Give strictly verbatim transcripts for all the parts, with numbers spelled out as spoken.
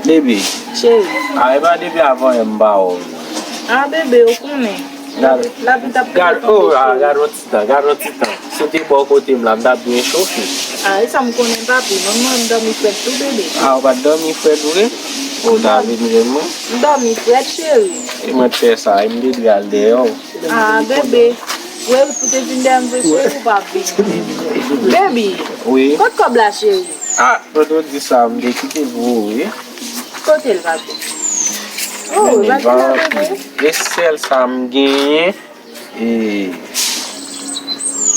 Bebe. Cheri. A, e pa depi avan yè m pa wè w. A, bebe, ou konnen. Gad, lavi t ap gad, oh, a, gad yon ti tan, gad yon ti tan. Si w te bò kote m la, m t ap byen chofe. A, e sa m konnen, papi. Mwen, mwen, m dòmi frèt tou, bebe. A, ou pa t dòmi frèt vre? Ou ta vin jwenn mwen? M dòmi frèt, cheri. E mwen t fè sa, e m te dwe al dèyè w. A, bebe. Wè, ou te vin dèyè m vre, cheri, ou pa vin. Bebe. Wi. Kot kòb la, cheri? A, kote w di sa, m te kite l pou ou, wi. Kote l, papi? Oh, men pa gen la, bebe. E sèl sa m genyen. E,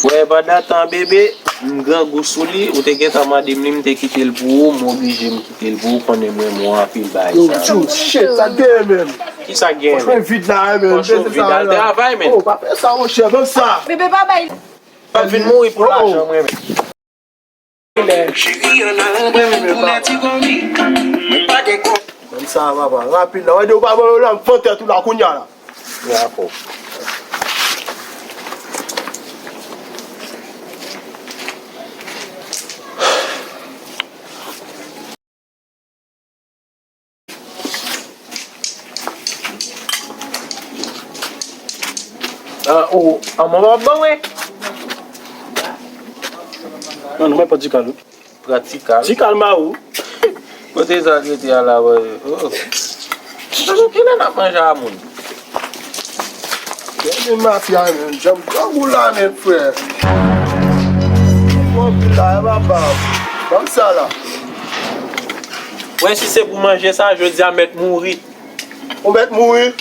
wè, pandan tan, bebe, m grangou sou li, ou te gentan mande m li, m te kite l pou ou, m oblije m kite l pou ou, konnen mwen, mwen anpil bagay sa. Yo, shit, sa t genyen menm. Ki sa k genyen menm? Franchman, vide la, menm. Franchman, vide al travay, menm. Oh, pa fè sa, monchè, ban m sa. Bebe, pa bay. Pa vin mouri pou lajan, mwen menm. Cheri, ann al antre pou nèti komi. Mwen pa gen kòb. Ban m sa, papa. Rapid la. Wè, de ou pa ban yo la, m fè tèt ou la, kounye a la. Dakò. Ah, oh, ah, manman ap ban mwen. Non, non, mwen pa di kal, wi. Pratikal. Di kal ma ou. Kote sa rete a la, wè? Oh. Kilè n ap manje a moun? Gade mafya, men, janm grangou la, men, frè. Bon, anpil la, e papa. Ban m sa la. Wè, si se pou manje sa, jodi a mèt mouri. Ou mèt mouri.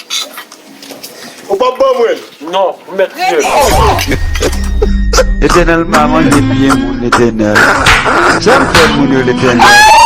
Ou p ap ban mwen. Non, ou mèt tuye. Letènèl pa manje pye moun, Letènèl. Sa m fè moun yo, Letènèl?